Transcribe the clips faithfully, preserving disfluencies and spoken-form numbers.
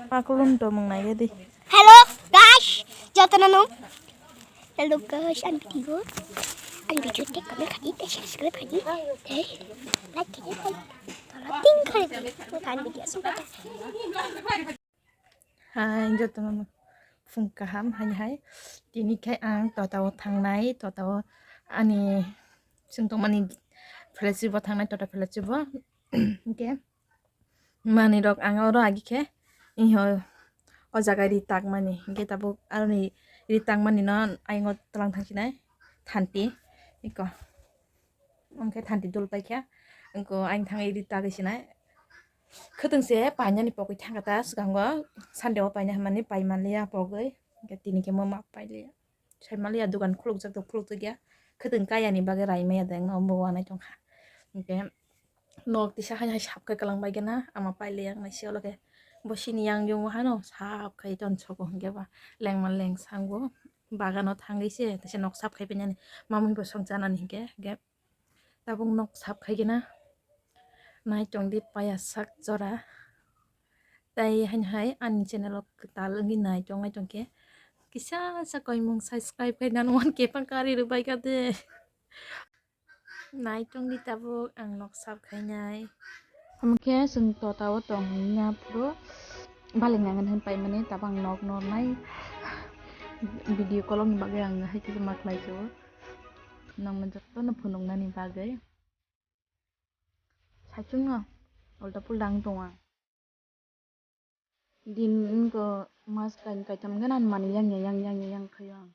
Pakulun tomung nai di. Hello guys, jotono no. Hello guys, ang video. Ang video te comment khadi, te subscribe khadi, te like khadi, te ting khadi. Ang video sung khadi. Hai, jotono no. Phung kaham, hai, hai. Tini khai ang tota o thangnai, tota o ani sung tongmani fellowship o thangnai, tota fellowship o. Oke. Manwi rok ang oro agi khe, iho o jaga ri takmani, hinkhe tabuk aroni ri takmani no ayang o twlang thang sinai thanti, iko. Omo khe thanti dul paikha, wngkha ayang thangwi ri tagwi sinai. Khwtwng se painani pogwi thangkha ta, swkango Sunday o paina hwnmani pai manliya pogwi, hinkhe tini khe mo ma pailiya. Saimaliya dogan khulukjak to khulukjakya. Khwtwng kayani bagwi raimaya de wngno bo wanai tongkha. Hinkhe nok tisa hai hai sap khe kwlang bai gana ama pailiya wngnai se olo khe. Bo sini yang yungo hano sap khai ton soko hinkhe ba lengma lengsango bagano thangwi se tisa nok sap khai painani mamui bo songchanani hinkhe, hinkhe tabuk nok sap khai gana. Nai tong di paya sak jora. Tai haino hai ani channel o kwtal wngwi nai tong nai tong khe kisa sa koimung subscribe khai nang one K pang kari rwbai kha de. Nai tong di tabuk ang nok sap khai nai. Omo khe chwng tota o tong wngya phuru balik nang hin pai mani tabuk ang nok nor nai video kolok ni bagwi ang hai kisa ma khlai si o. Nang ma joto no phunuk nani bagwi. Saichung no ulta pulta wng tong ang. Din wngkha mas kain kaitham gana mani yang yang yang yang khaio ang.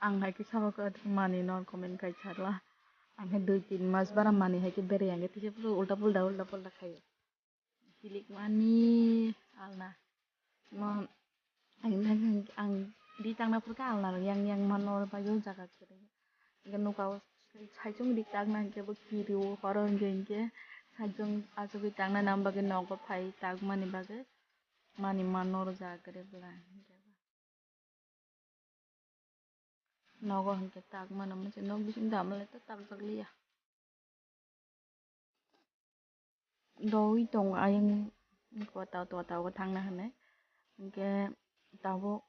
Ang hai khe sabo khe mani no comment kai charla. Ang khe dui tin mas bara mani hai khe bere yang khe tisa ulta pulta ulta pulta khaio. Hilik mani alna. Mo ang, ang, ang di tangna phurkha alna yang yang mano bai o jaga khe. Hingke nuka o saichung di tangna hingke bo kiri o horo hingke hingke saichung achugwi tangna nam bagwi nogo phai tagmani bagwi mani mano ro jaga khe bwla. Nogo hingke tagmano mase nok bising da amle ta tagjak liya. Doui tongo ayang kota tota o thangna hinui hingke tabuk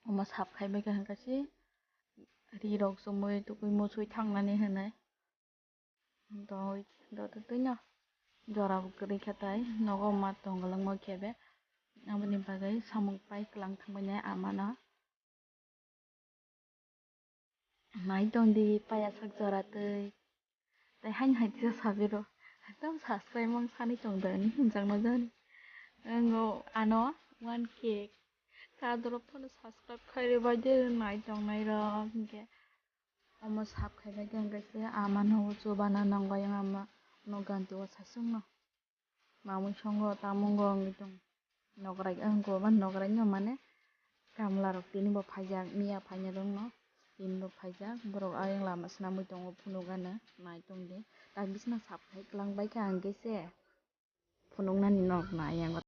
omo sap khai bai kha hingke se ri rok chumui tugui muchui thangnani hinui. Doi, dotwtwino jora bo kwrwi khe tai nogo ma tongolangma khe be. Aboni bagwi samung pai kwlang thangbainai amano. Nai tongdi paya sak jora twi. Tai haino hai kisa sabiro. Ekdom subscribe mang sani tongda ni hinjakno jani. Ngo ano one K. Kadro phano subscribe khairi bai de nai tongnai rok hinkhe. Omo sap khai bai khe hwnkhe se ama nogo chubana nang bai ama nok ganti o sasungno. Mamui songo tamungo wngwi tong. Nokrai wngkhe obo nokrai no mane kamla rok tini bo phaijak miya phaina rokno tini bo phaijak borok ayang lama swnamwi tongo phunukgana nai tongdi tak bisna sap khai kwlang bai kha hwnkhe se. Phunuknani nok na yang.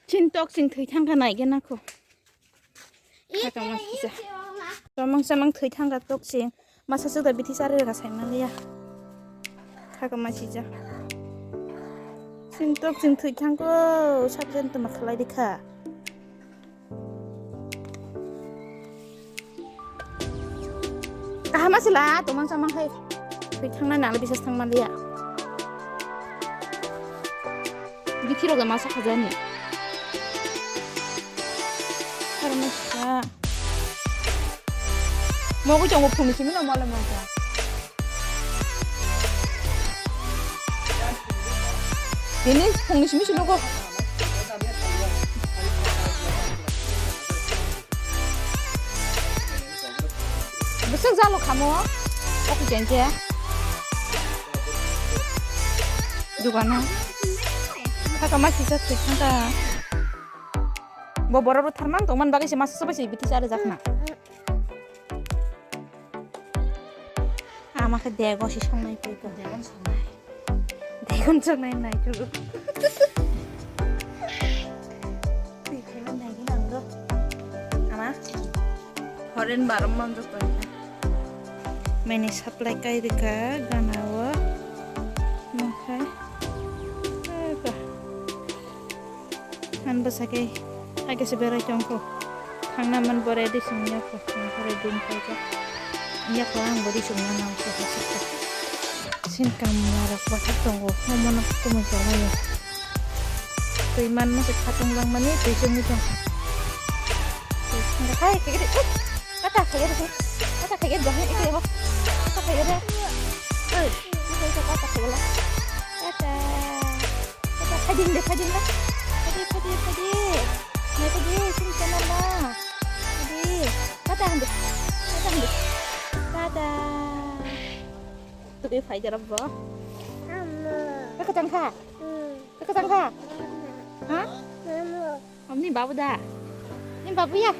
Chin tok ching thwi thangkha naigena kho. Kha kama kisa. Tomang samang thwi thangkha tok ching. Masa suda bithi sari rega saimaliya. Kha kama sija. Chin tok ching thwi thangkho. Sabjan tuma khalai dikha. Kaham asila, tomang samang hai. Thwi thangna nang bisas thangmaliya. Bithi rok masa khajani. Harmasa. Mogu chongo phungni simi no mala mangka. Ini phungni simi sini kok. Besok jalo kamu. Aku janji ya. Dukana. Kaka masih satu kanta. Bo borok rw tharman tongman bagwi se masa sabai se biti chari jakna. Ama khe dego si songnai tei ko. Degon songnai. Degon songnai nai ko. Twi khaiman nai gina ando. Ama. Horen barom manjak bai. Mene supply kai rika gana o. Nokha. Aka. Ang bwsakhe hakhe se berai tongkho. Thangna man bo ready song yakho. Ang bo ready wngkha. Yakho ang bo ready song nang kho. Sin kam narok bathak tongo. Momo no kumui kalaio. Twi man mase khatung lang mani twi chwngwi tong. Hai khe khe. Kata khayo de. Kata khayo de. Kata khayo de. Oi, kata khayo de. Kata. Kata, phaiding de, phaiding de. Phaidi, phaidi, phaidi. Nai phaidi, sini channel na. Phaidi. Tata hande. Tata hande. Tata. Tuki phai jarap bo. Kaka tang kha? Kaka tang kha? Ha? Amni babu da. Ni babu ya?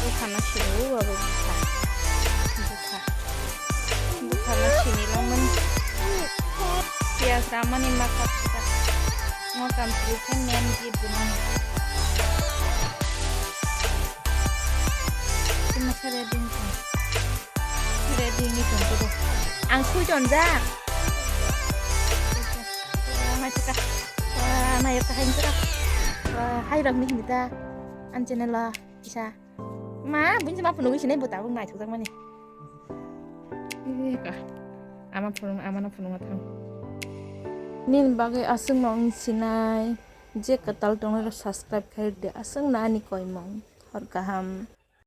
Bukhana sini, o baba bukha. Bukha. Bukhana sini longmani. Piyas ramani ma kap sita. Mo kam sini khe men di bunani. Sima sare din khe. Sare din ni tong ko. Ang sui jon ja. Mai sita. Mai ta hai sita. Hai ram ni hinda. An channel la. Kisa. Ma, buini ma phunugwi sinai bo tabuk naithokjakmani. Eka. Ama phunung, ama no phunung athang. Nini bagwi aswkno wng sinai. Je kwtal tongnai rok subscribe khai rwdi. Aswkno ani koimung. Hor kaham.